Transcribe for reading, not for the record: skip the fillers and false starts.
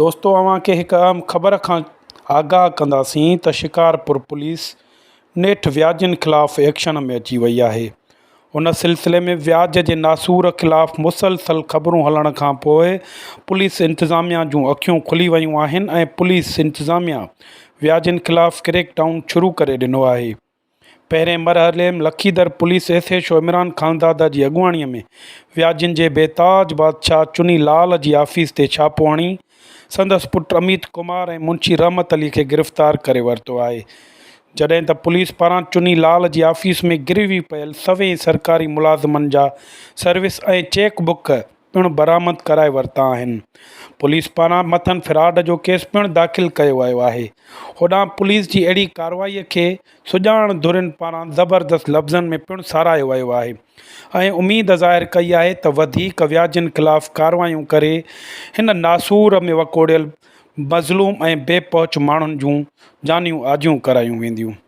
دوستو اوهان کي هڪ اهم خبر کان آگاهه ڪنداسين ته شڪارپور پوليس نيٺ وياجين خلاف ايڪشن ۾ اچي وئي آهي. ان سلسلي ۾ وياج جي ناسور خلاف مسلسل خبرون هلڻ کان پوء پوليس انتظاميا جون اکيون کلي ويون آهن ۽ پوليس انتظاميا وياجين خلاف ڪريڪ ڊائون شروع ڪري ڏنو آهي. پهرين مرحلي م Lakhidar police S H O Imran Khanzada جي اڳواڻي ۾ وياجين جي بي تاج بادشاهه چني لال جي آفيس تي ڇاپو هڻي سندس پٽ اميت ڪمار ۽ منشي رحمت علي کي گرفتار ڪري ورتو آهي جڏهن ته پوليس پاران چني لال جي آفيس ۾ گروي پيل سوين سرڪاري ملازمن جا سروس ۽ چيڪ بڪ پڻ برآمد ڪرائي ورتا آهن. پوليس پاران مٿن فراڊ جو ڪيس پڻ داخل ڪيو ويو آهي. هوڏانهن پوليس جي اهڙي ڪارروائي کي سڄاڻ ڌرين پاران زبردست لفظن ۾ پڻ ساراهيو ويو آهي ۽ اميد ظاهر ڪئي آهي ته وڌيڪ وياجين خلاف ڪارروايون ڪري هن ناسور ۾ وڪوڙيل مظلوم ۽ بي پهچ ماڻهن جون جانيون آجيون ڪرايون وينديون.